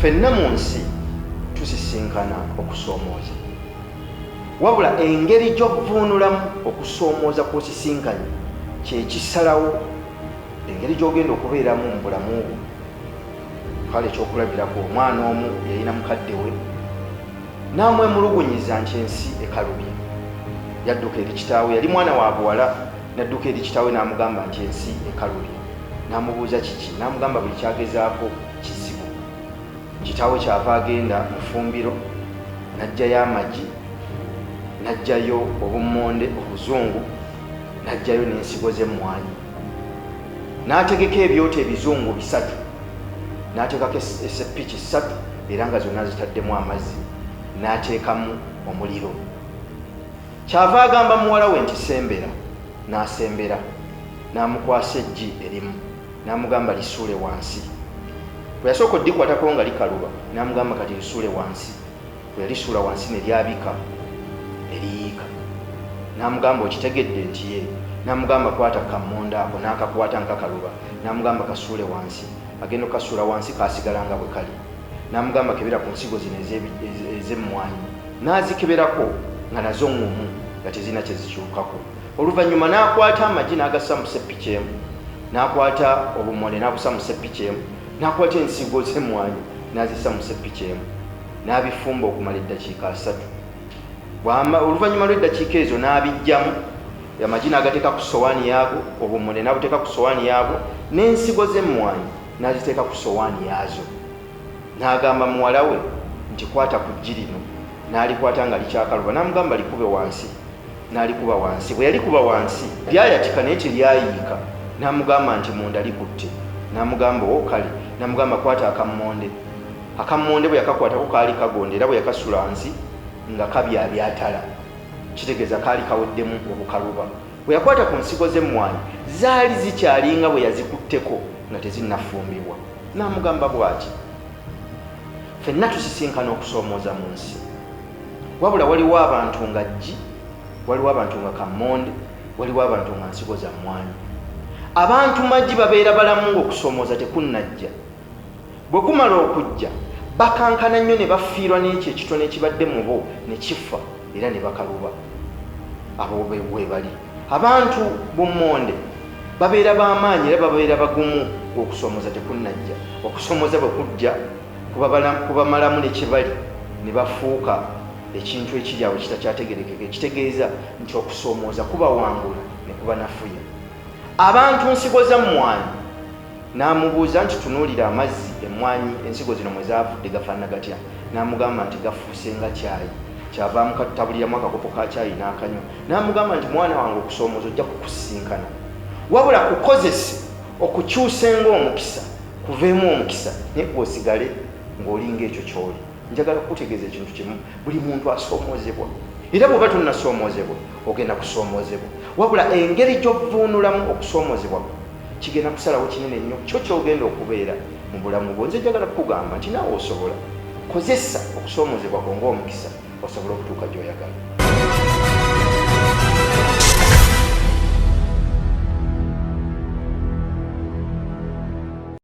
Ffenna mu nsi tusisinkana okusoomooza. Wabula engeri gy'ovvuunulamu okusoomooza kw'osisinkanye kye kisalawo engeri gy'ogenda okubeeramu mu bulamu bwo. Twala ekyokulabirako, omwana omu yalina mukadde we n'amwemulugunyiza nti ensi ekalubye. Yadduka eri kitaawe, yali mwana wa buwala, n'adduka eri kitaawe n'amugamba nti ensi ekalubye. N'amubuuza kiki, n'amugamba buli ky'agezaako kizibu. Kitaawe kyava agenda mu ffumbiro n'aggyayo amagi, n'aggyayo obummonde obuzungu, n'aggyayo n'ensigo z'emmwanyi. N'ategeka ebyoto ebizungu bisatu, n'ateekako esseppiki ssatu era nga zonna zitaddemu amazzi, n'ateekamu omuliro. Kyava agamba muwala we nti sembera, n'asembera, n'amukwasa eggi erimu. N'amugamba lisuule wansi. Bwe yasooka oddikwatako nga likaluba, n'amugamba kati lisuule wansi. Bwe yalisuula wansi ne lyabika, ne liyiika. N'amugamba okitegedde nti yee. N'amugamba kwata kammonde ako, n'akakwata nga kakaluba. N'amugamba kasuule wansi. Agenda okukasuula wansi kaasigala nga bwe kali. N'amugamba kebera ku nsigo zino ez'emmwanyi. N'azikeberako nga nazo ŋŋumu nga tezirina kye zikyukako. Oluvannyuma n'akwata amagi n'agassa mu seppiki emu, n'akwata obummonde n'abussa mu seppiki emu, n'akwata ensigo z'emmwanyi n'azissa mu seppiki emu, n'abifumba okumala eddakiika asatu. Oluvannyuma lw'eddakiika ezo n'abiggyamu, amagi n'agateeka ku ssowaani yaago, obummonde n'abuteeka ku ssowaani yaabwo, n'ensigo z'emmwanyi n'aziteeka ku ssowaani yaazo. N'agamba muwala we nti, Kwata ku ggi lino. N'alikwata nga likyakaluba, n'amugamba likube wansi. N'alikuba wansi. Bwe yalikuba wansi, lyayatika naye teryayiika. N'amugamba nti, Munda likutte. N'amugamba, O, kale. N'amugamba, Kwata akammonde. Akammonde bwe yakakwatako kaali kagonda era bwe yakasula wansi nga kabyabyatala. Kitegeeza kaali kaweddemu obukaluba. Bwe yakwata ku nsigo z'emmwanyi, zaali zikyali nga bwe yazikutteko nga tezinnafumbibwa. N'amugamba bw'ati, Ffenna tusisinkana okusoomooza mu nsi. Wabula waliwo abantu nga ggi, waliwo abantu nga kammonde, waliwo abantu nga nsigo za mmwanyi. Abantu magi babeera balamu ng'okusoomooza tekunnajja. Bwe kumala okujja, bakankana nnyo ne bafiirwa n'ekyo ekitono ekibadde mu bo ne kifa era ne bakaluba. Abo weebali. Abantu bummonde babeera ba maanyi era babeera bagumu ng'okusoomooza tekunnajja. Okusoomooza bwe kujja, kubamalamu ne kye bali ne bafuuka ekintu ekiri awo ekitakyategeerekeka, ekitegeeza nti okusoomooza kubawangula ne kubanafuya. Abantu nsigo za mmwanyi. N'amubuuza nti, Tunuulira amazzi emmwanyi ensigo zino mwe zaavudde gafaanana gatya? N'amugamba nti, Gafuuse nga caayi. Ky'ava amutabuliramu akakopo ka caayi n'akanywa. N'amugamba nti, Mwana wange okusoomooza ojja kukusisinkana. Wabula kukozese okukyuse ng'omukisa. Kuveemu omukisa naye ggwe osigale ng'olinga ekyo ky'oli. Njagala kukutegeeza ekintu kimu, buli muntu asoomoozebwa. Era bw'oba tonnasoomoozebwa, ogenda kusoomoozebwa. Wabula engeri gy'ovvuunulamu okusoomoozebwa kwo kigenda kusalawo kinene nnyo kyo ky'ogenda okubeera mu bulamu bwo. Nze njagala kukugamba nti naawe osobola. Kozesa okusoomoozebwa kwo ng'omukisa osobole okutuuka gy'oyagala.